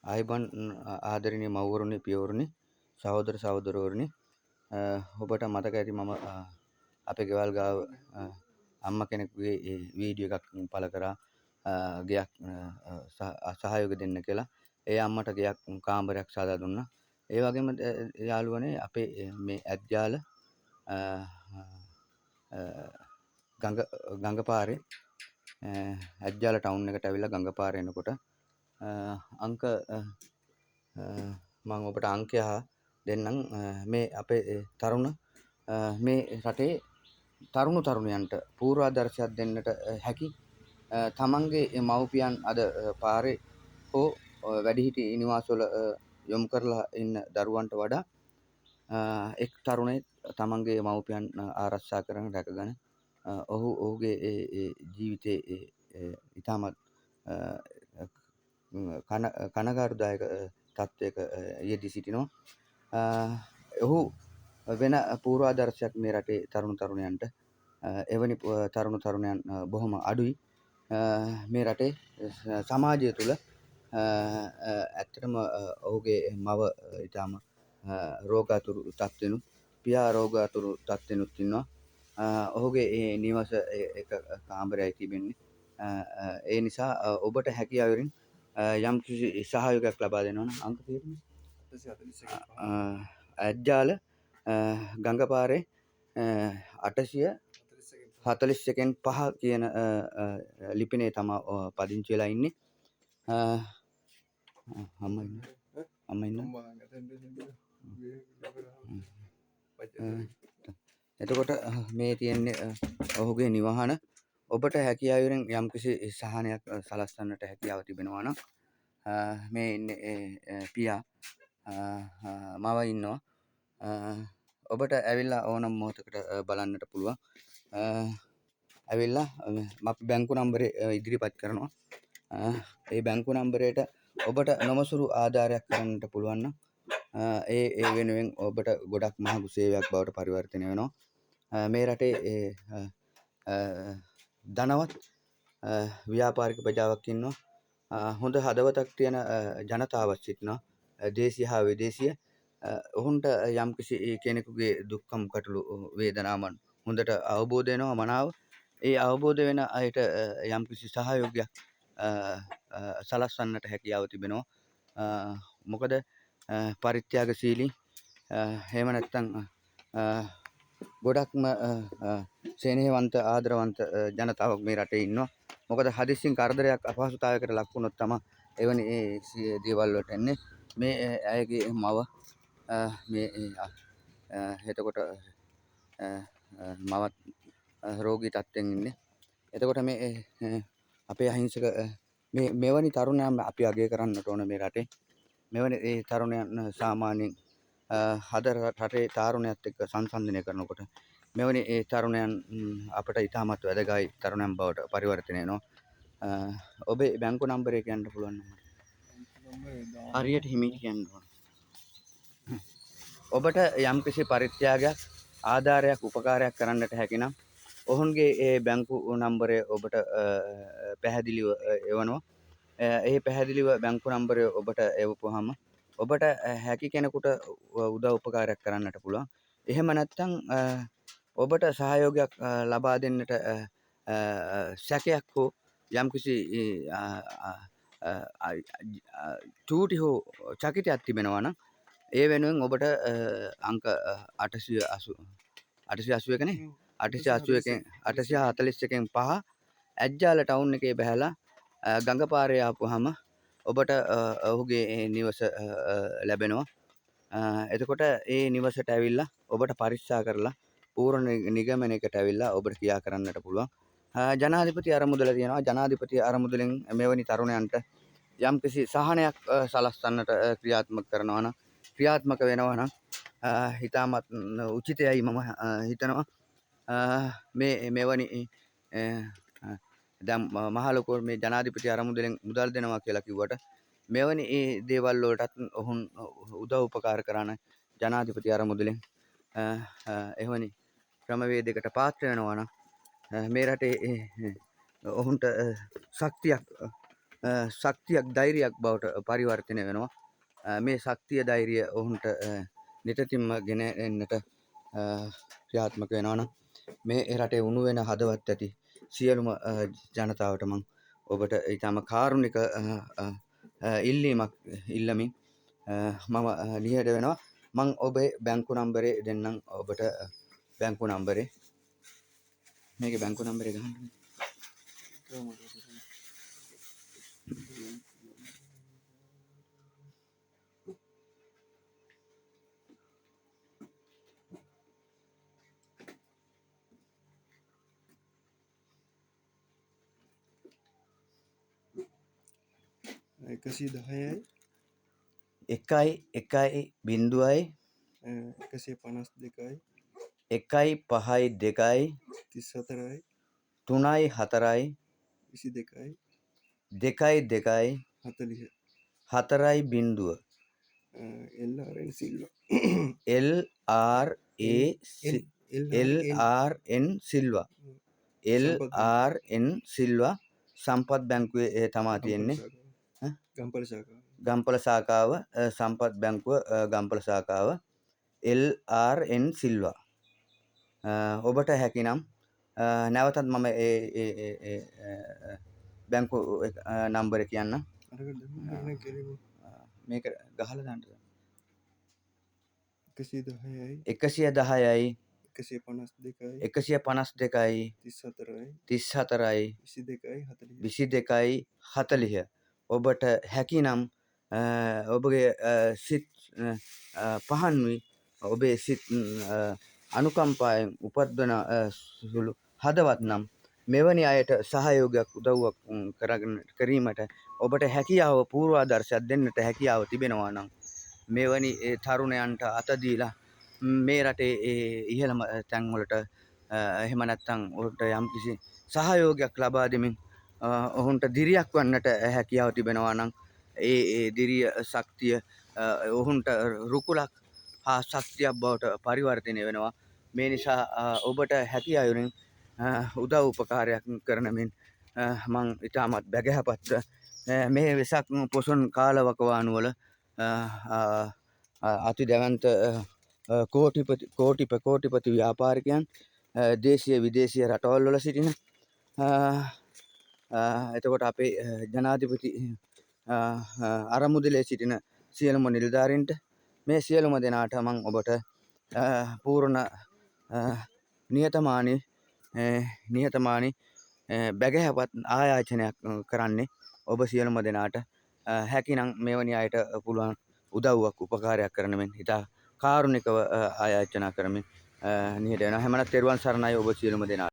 ආයුබෝවන් ආදරණීය මව්වරුනි, පියවරුනි, සහෝදර සහෝදරවරුනි, ඔබට මතක ඇති මම අපේ ගෙවල් ගාව අම්මා කෙනෙකුගේ වීඩියෝ එකක් පළ කරා ගෙයක් සහයෝගය දෙන්න කියලා. ඒ අම්මට ගෙයක් කාමරයක් සාදා දුන්නා. ඒ වගේම යාළුවනේ, අපේ මේ ඇද්යාල ගඟ ගඟපාරේ, ඇද්යාල ටවුන් එකට ඇවිල්ලා ගඟපාරේ එනකොට අංක මම ඔබට අංකය දෙන්නම්. මේ අපේ තරුණ, මේ රටේ තරුණ තරුණියන්ට පූර්වාදර්ශයක් දෙන්නට හැකි, තමන්ගේ මව්පියන් අද පාරේ හෝ වැඩිහිටි නිවාසවල යොමු කරලා ඉන්න දරුවන්ට වඩා එක් තරුණයෙක් තමන්ගේ මව්පියන් ආරක්ෂා කරගෙන රැකගෙන ඔහු ඔහුගේ ඒ ජීවිතේ ඉතාමත් කනගාටුදායක තත්ත්වයක යෙදී සිටිනවා. ඔහු වෙන පූර්වාදර්ශයක් මේ රටේ තරුණ තරුණියන්ට. එවැනි තරුණ තරුණයන් බොහොම අඩුයි මේ රටේ සමාජය තුළ. ඇත්තටම ඔහුගේ මව ඉතාම රෝගාතුරු තත්ත්වෙනුත්, පියා රෝගාතුරු තත්ත්වෙනුත් ඉන්නවා. ඔහුගේ ඒ නිවස එක කාමරයයි තිබෙන්නේ. ඒ නිසා ඔබට හැකි අයුරින් යම් කිසි සහයෝගයක් ලබා දෙනවා නම්, අංක තියෙන්නේ ඇජ්ජාල ගඟපාරේ 841න් 5 කියන ලිපිනේ තමා පදිංචි වෙලා ඉන්නේ. අම්මා ඉන්න, අම්මා ඉන්න. එතකොට මේ තියෙන්නේ ඔහුගේ නිවහන. ඔබට හැකි අයුරින් යම්කිසි සහනයක් සලස්වන්නට හැකියාව තිබෙනවා නම්, මේ ඉන්නේ පියා, මව ඉන්නවා. ඔබට ඇවිල්ලා ඕනම මොහොතකට බලන්නට පුළුවන්. ඇවිල්ලා අපි බැංකු නම්බරේ ඉදිරිපත් කරනවා. ඒ බැංකු නම්බරයට ඔබට නොමසුරු ආධාරයක් කරන්නට පුළුවන් නම්, ඒ ඒ වෙනුවෙන් ඔබට ගොඩක් මහඟු සේවයක් බවට පරිවර්තනය වෙනවා. මේ රටේ ධනවත් ව්‍යාපාරික ප්‍රජාවක් ඉන්නවා. හොඳ හදවතක් තියෙන ජනතාවක් සිටිනවා. දේශීය හා විදේශීය. ඔවුන්ට යම්කිසි කෙනෙකුගේ දුක්ඛම් කටළු වේදනාවන් හොඳට අවබෝධ වෙනවා මනාව. ඒ අවබෝධ වෙන අයට යම්කිසි සහයෝගයක් සලස්වන්නට හැකියාව තිබෙනවා. මොකද පරිත්‍යාගශීලී, එහෙම නැත්නම් ගොඩක්ම සෙනෙහවන්ත, ආදරවන්ත ජනතාවක් මේ රටේ ඉන්නවා. මොකද හදිස්සියෙන් කරදරයක්, අපහසුතාවයකට ලක් වුණොත් තමයි එවැනි ඒ දේවල් වලට එන්නේ. මේ ඇයගේ මව මේ. එතකොට මවත් රෝගී තත්ත්වයෙන් ඉන්නේ. එතකොට මේ අපේ අහිංසක මේ මෙවැනි තරුණයන් අපි අගය කරන්නට ඕන මේ රටේ. මෙවැනි ඒ තරුණයන් සාමාන්‍යයෙන් හද රටේ තාරුණයත් එක්ක සංසන්දනය කරනකොට මෙවැනි ඒ තරුණයන් අපට ඉතාමත් වැදගත් තරුණයන් බවට පරිවර්තනය වෙනවා. ඔබේ බැංකු නම්බරය කියන්න පුළුවන් නම්, හරියට හිමීට කියන්න ඕන. ඔබට යම්කිසි පරිත්‍යාගයක්, ආධාරයක්, උපකාරයක් කරන්නට හැකි නම්, ඔවුන්ගේ ඒ බැංකු නම්බරය ඔබට පැහැදිලිව එවනවා. ඒ පැහැදිලිව බැංකු නම්බරය ඔබට එවපුවාම ඔබට හැකි කෙනෙකුට උදව් උපකාරයක් කරන්නට පුළුවන්. එහෙම නැත්නම් ඔබට සහයෝගයක් ලබා දෙන්නට සැකයක් හෝ යම්කිසි චූටි හෝ චකිතයක් තිබෙනවා නම්, ඒ වෙනුවෙන් ඔබට අංක 880, 881 නේ, 881න් 841න් 5, ඇජ්ජාල ටවුන් එකේ බහැලා ගඟපාරේ ආපුවාම ඔබට ඔහුගේ නිවස ලැබෙනවා. එතකොට ඒ නිවසට ඇවිල්ලා ඔබට පරීක්ෂා කරලා පූර්ණ නිගමනයකට ඇවිල්ලා ඔබට ක්‍රියා කරන්නට පුළුවන්. ජනාධිපති අරමුදල තියෙනවා. ජනාධිපති අරමුදලෙන් මෙවැනි තරුණයන්ට යම්කිසි සහනයක් සලස්වන්නට ක්‍රියාත්මක කරනවා නම්, ක්‍රියාත්මක වෙනවා නම් ඉතාමත් උචිතයයි මම හිතනවා. මේ මෙවැනි දැන් මහ ලොකු මේ ජනාධිපති අරමුදලෙන් මුදල් දෙනවා කියලා කිව්වට, මෙවැනි ඒ දේවල් වලටත් ඔවුන් උදව් උපකාර කරන ජනාධිපති අරමුදලෙන් එවැනි ක්‍රමවේදයකට පාත්‍ර වෙනවා නම්, මේ රටේ ඔවුන්ට ශක්තියක් ශක්තියක් ධෛර්යයක් බවට පරිවර්තනය වෙනවා. මේ ශක්තිය ධෛර්යය ඔවුන්ට නිතතින්ම ගෙන එන්නට ක්‍රියාත්මක වෙනවා නම් මේ රටේ උණු වෙන හදවත් ඇති සියලුම ජනතාවට මං ඔබට ඊටම කාරුණික ඉල්ලීමක් ඉල්ලමින් මම නිහඬ වෙනවා. මං ඔබේ බැංකු නම්බරේ දෙන්නම් ඔබට. බැංකු නම්බරේ මේකේ බැංකු නම්බරේ ගහන්න. 110යි 1 1 0යි 152යි 1 5 2යි 34යි 3යි 4යි 22යි 2යි 2යි 40 4යි 0 LRN Silva L R A L R N Silva L R N Silva Sampath බැංකුවේ ඒ තමා තියෙන්නේ. ගම්පල ශාඛාව. ගම්පල ශාඛාව සම්පත් බැංකුව ගම්පල ශාඛාව LRN Silva. ඔබට හැකිනම් නැවතත් මම ඒ ඒ ඒ බැංකු නම්බරය කියන්න. මේක ගහලා දාන්න. 110යි 110යි 152යි 152යි 34යි 34යි 22යි 40 22යි 40. ඔබට හැකිනම් ඔබගේ සිත් පහන් වී ඔබේ සිත් අනුකම්පාවෙන් උපද්වන සුළු හදවත් නම් මෙවැනි අයට සහයෝගයක් උදව්වක් කරගෙන කිරීමට ඔබට හැකියාව පූර්වාදර්ශයක් දෙන්නට හැකියාව තිබෙනවා නම් මෙවැනි තරුණයන්ට අත දීලා මේ රටේ ඒ ඉහළම තැන්වලට එහෙම නැත්නම් ඔහුට යම්කිසි සහයෝගයක් ලබා දෙමින් ඔවුන්ට දිරියක් වන්නට හැකියාව තිබෙනවා නම් ඒ ඒ දිරිය ශක්තිය ඔවුන්ට රුකුලක් හා ශක්තියක් බවට පරිවර්තනය වෙනවා. මේ නිසා ඔබට හැකි අයුරින් උදව් උපකාරයක් කරන මෙන් මං ඉතාමත් බැගෑපත්ව මේ වෙසක් පොසොන් කාලවකවානුවල අති දැවැන්ත කෝටිපති කෝටි ප්‍රකෝටිපති ව්‍යාපාරිකයන් දේශීය විදේශීය රටවල් වල සිටින එතකොට අපේ ජනාධිපති අරමුදලේ සිටින සියලුම නිලධාරීන්ට මේ සියලුම දෙනාට මං ඔබට පූර්ණ නිහතමානී නිහතමානී බැගෑපත් ආයාචනයක් කරන්නේ ඔබ සියලුම දෙනාට හැකිනම් මෙවැනි අයට පුළුවන් උදව්වක් උපකාරයක් කරන මෙන් ඉතා කාරුණිකව ආයාචනා කරමින් නිහඬ වෙනවා. හැමනම් තෙරුවන් සරණයි ඔබ සියලුම දෙනාට.